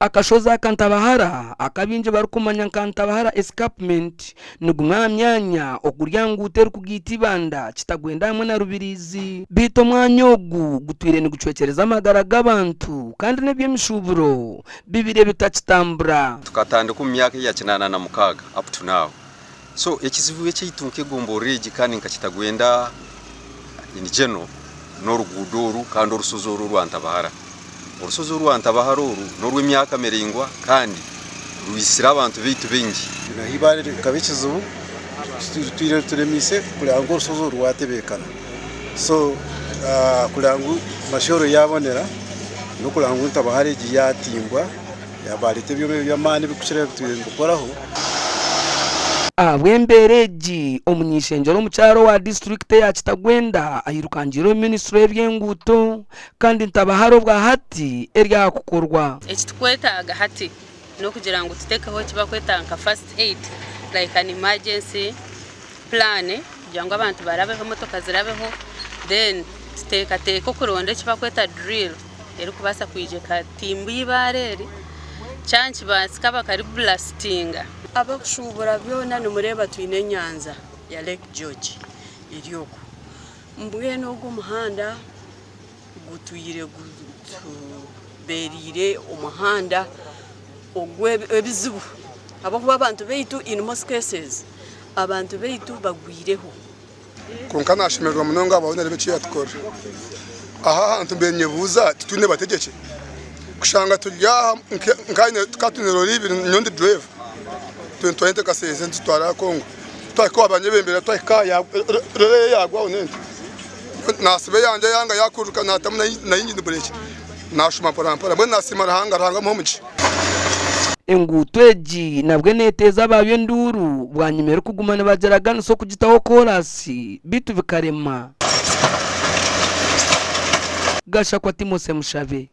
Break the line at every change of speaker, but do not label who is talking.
Akashozi aka Ntabahara, aku abaingi barikumanya nka Ntabahara Escarpment, ni gumwe aha myanya oguri aha nguuto erikugaita Ibanda, Kitagwenda hamwe na Rubirizi. Beitu omwanya ogu gutwire nigucwekyereza amagara g'abantu kandi n'eby'emishuuburo bibire bitakitambura.
Tukatandika omu myaka eya 86 up to now. So ekizibu ekyaitu nk'egomborora egi kandi nka Kitagwenda in general n'oruguudo oru kandi orushozi oru orwa Ntabahara. Orushozi orwa Ntabahara oru n'orw'emyaka miraingwa kandi rwitsire abantu baitu baingi.
Naho eibaare rikaba ekizibu tutwire rituremeise kureba ngu orushozi oru rwatebeekana. So kureba ngu mashooro yaabonera n'okureba ngu Ntabahara egi yaatimbwa. Baareeta ebyoma eby'amaani ebirikukira ebi bitwire nibikoraho.
Ahabw'embeera egi, omuny'eishengyero omukyara owa disiturikiti eya Kitagwenda airukangiire omu minisitule y'eby'enguuto kandi Ntabahara obwa hati eri aha kukorwa.
Eki tukwetaaga hati n'okugira ngu tutekeho eki bakweta nka first aid like an emergency plan kugira ngu abantu barabeho, emotoka zirabeho then tuteekateeke okuronda eki bakweta drill. erikubaasa kwija ekatimba eibaare eri, kyaba nikibaasika bakariburasitinga.
Abakushuubura byona nimureeba twine enyanja ya Lake George eri okwo. Mbwenu ogu omuhanda gutwire gutubeereire omuhanda ogw'ebizibu ahabw'okuba abantu baitu in most cases abantu baitu bagwireho.
Kwonka naashemererwa munonga ahabwa Honareba eki yaatukorera. Aha ahantu mbaire ninyebuuza titwine bategyeki? Kushanga turi aha nka tukaba twine roore ibiri nyowe ndi dureeva nitutwara ente Kasese nituzitwara Kongo twahika owa banyebembera twahika aha roore ye yaagwaho n'ente naasiba eyangye yanga yaakururuka naatamu na yingini bureeki naashuma mporampora mbwenu naasiima Ruhanga, Ruhanga amuhe omugisha.
Enguuto egi nabwe neteeza abaayo enduuru bwanyima erikuguma nibagiraganisa okugitaho koorasi beitu bikarema. Gashakwa Timothy Mushabe.